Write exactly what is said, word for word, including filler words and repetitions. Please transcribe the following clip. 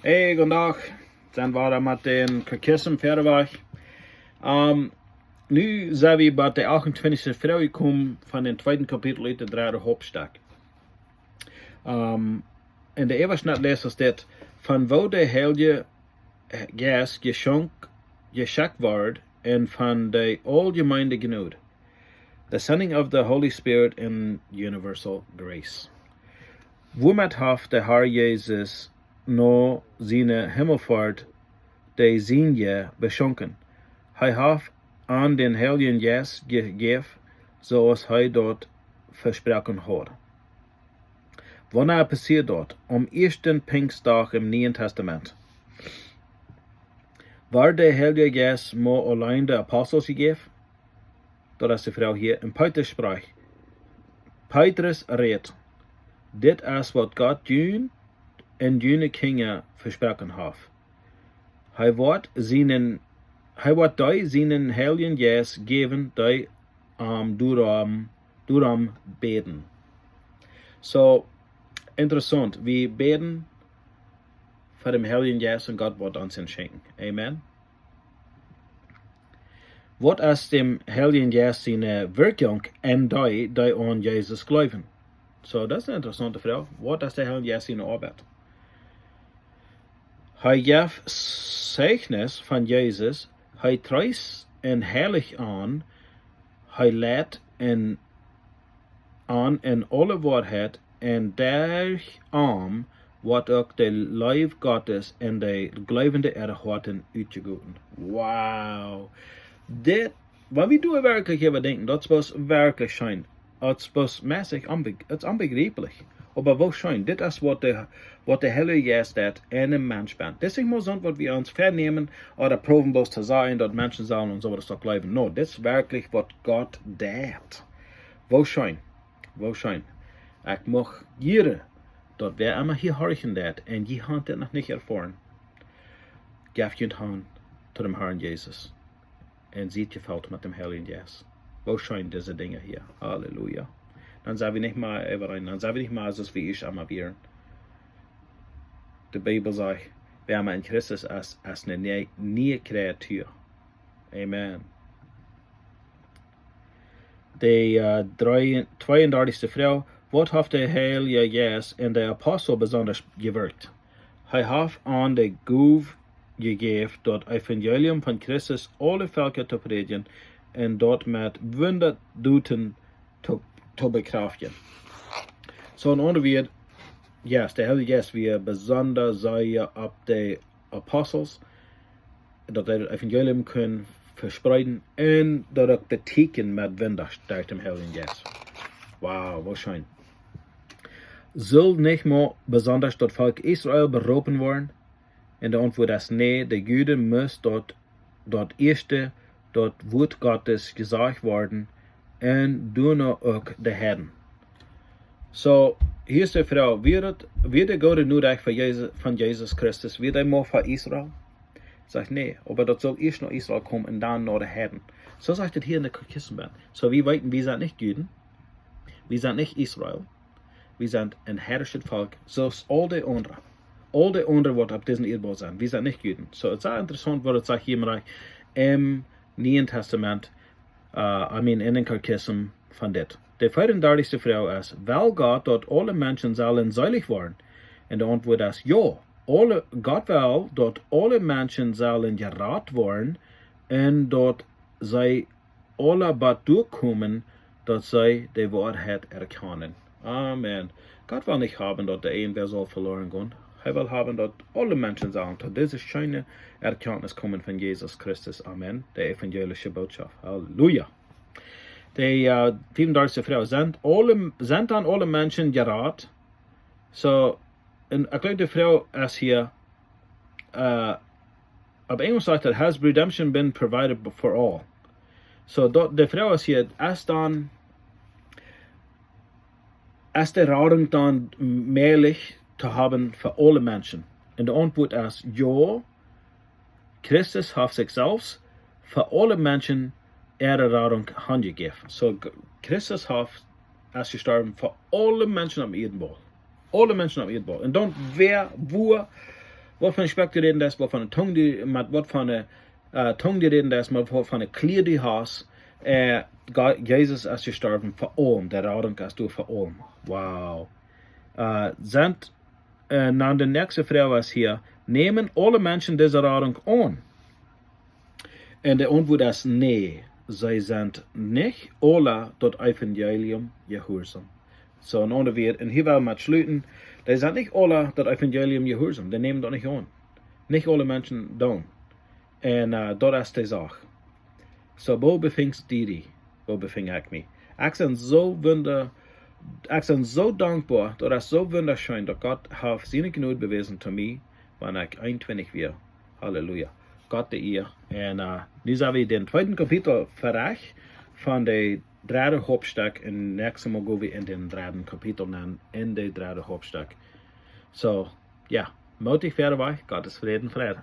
Hey, goondach. Dan wada met dän Katechismus wieda wajch. Ähm, nu sent wie bie de achtuntwintichste Froag jekomen von dän tweeden Kapitel ut de dredde Hauptstekj. Ähm, en de Äwaschnett läs wie dit: Von woo de Heilje Jeist jeschonk, jeschekjt wort, un von de auljemeene Jnod. The sending of the Holy Spirit in universal grace. Wuamet haft de Herr Jesus no siene Himmelfoat de Sienje beschonken? Hee haft an dän Heiljen Jeist jejäft, soo aus hee daut vesproaken haud. Wanea passieed daut? Aum ieeschten Pinjsdach em Nieen Tastament. Wort de Heilje Jeist mau auleen de Apostels jejäft? Daut es de Froag hia. Un Petrus sprakjt. Petrus rät: Dit es waut Gott junt un june Kjinja vesproaken haft. Hee woat sienen, hee woat dee sienen Heiljen Jeist jäwen, dee am doarom, doarom bäden. Soo, interessaunt, wie bäden fa dän Heiljen Jeist un Gott woat ons dän schenkjen. Amen. Waut es däm Heiljen Jeist siene Wirkjunk en dee, dee aun Jesus jleewen? Soo, daut es eene interessaunte Froag. Waut es dän Heiljen Jeist siene Oabeit? Hee jeft Zeichnis von Jesus, hee treest un heilicht an, hee leit un an en aule Woarheit, un derch am woat uk de Leew Gottes en de Jleewende äare Hoaten utjegoten. Wow. Dit, wan wie doa werkjlich äwa denkjen, daut es werkjlich scheen. Daut es mässig onbe-, daut es onbejrieplich. Oba woo scheen, dit es waut de, waut de Heilje Jeist deit en een Mensch bennen. Dit es nich mau soo waut wie ons vänämen ooda proowen bloos to sajen, daut Menschen sellen un soo waut daut jleewen. No, dit es werkjlich waut Gott deit. Woo scheen, woo scheen. Ekj mucht jieren, daut wäa emma hia horchen deit un jie haben dit noch nich erfoaren, jeft junt han to däm Herrn Jesus un siet jefelt met däm Heiljen Jeist. Woo scheen dise Dinja hia. Halleluja. Dan sent wie nich mea äwareen. Dan sent wie nich mea soo aus wie ieescht emol wieren. De Bibel sajcht, wäa emma en Christus es, es eene nie-, niee Kreatua. Amen. De, äh, dree-, tweeundartichste Froag: Waut haft de Heilje Jeist en de Apostel besonda jewirkjt? Hee haft an de Gow jejäft, daut Evangelium von Christus aule Velkja to prädjen un daut met Wunda doten to, to bekjraftjen. Soo, en aundre Wieed, yes, de Heilje Jeist wia besonda sea opp de Apostels, daut see daut Evangelium kunnen vespreeden un daut uk betäkjen met Wunda derch däm Heiljen Jeist. Wow, woo scheen. Sull nich mau besonda daut Volkj Israel beroopen woaren? Un de Auntwuat es nä, de Juden musst daut, daut ieeschte, daut Wuat Gottes jesajcht woaren, un doano uk de Heiden. Soo, hia es de Froag, wia daut, wia de goode Norecht von Jesus, von Jesus Christus, wia dee mau fa Israel? Sajcht, nä, oba daut sull ieescht no Israel komen un dan no de Heiden. Soo sajcht et hia en de Katechismus. Soo, wie weeten, wie sent nich Juden, wie sent nich Israel, wie sent een heidnischet Volkj, soo aus aul de aundre. Aul de aundre waut opp dise Ieed sent, wie sent nich Juden. Soo, et es sea interessaunt waut et sajcht hia em Rikj, em Nieen Tastament, äh, I mean, en dän Katechismus von dit. De veeundartichste Froag es: Well Gott, daut aule Menschen sellen seelich woaren? Un de Auntwuat es jo. Aule, Gott well, daut aule Menschen sellen jerat woaren un daut see aula bat doa komen, daut see de Woarheit erkjanen. Amen. Gott well nich haben, daut doa irjentwäa saul veloren gonen. Hee well haben, daut aule Menschen sellen to dise scheene Erkjantnis komen von Jesus Christus. Amen. De evangelische Botschaft. Halleluja. De, äh, veeundartichste Froag: Sent aule, sent dan aule Menschen jerat? Soo, un ekj jleew, de Froag es hia, äh, opp Enjlisch sajcht et: Has redemption been provided for all? Soo, daut, de Froag es hia, es dan, es de Radunk dan mäajlich to haben fa aule Menschen? Un de Auntwuat es jo, Christus haft sikj selfst fa aule Menschen äare Radunk hanjejäft. Soo, G-, Christus haft, es jestorwen fa aule Menschen opp dise Ieed. Aule Menschen opp dise Ieed. Un dan wäa, wua, waut fa eene Sproak du räden deist, waut fa eene Tung du, met waut fa eene, äh, Tung du räden deist, met waut fa eene Kjleeda du hast, äh, Gott, Jesus es jestorwen fa aulem, de Radunk es doa fa aulem. Wow. Äh, sent, äh, dan de näakjste Froag es hia, nämen aule Menschen dise Radunk aun? Un de Auntwuat es nä, see sent nich aule daut Evangelium jehuarsom. Soo, en aundre Wieed, un hia well wie met schluten, dee sent nich aule daut Evangelium jehuarsom, dee nämen daut nich aun. Nich aule Menschen doonen. Un, äh, daut es de Sach. Soo, woo befingst du die? Woo befinj ekj mie? Ekj sie soo wunda-, ekj sie soo dankboa, daut es soo wundascheen, daut Gott haft siene Jnod bewäsen to mie, wan ekj eenuntwintich wia. Halleluja. Gott de Ea. Un, äh, nu sent wie dän tweeden Kapitel ferrajcht von de dredde Hauptstekj, un näakjstet Mol go wie en dän dredden Kapitel nenn, en de dredde Hauptstekj. Soo, jo, mootich wieda wajch, Gott sien Fräd un Fräd.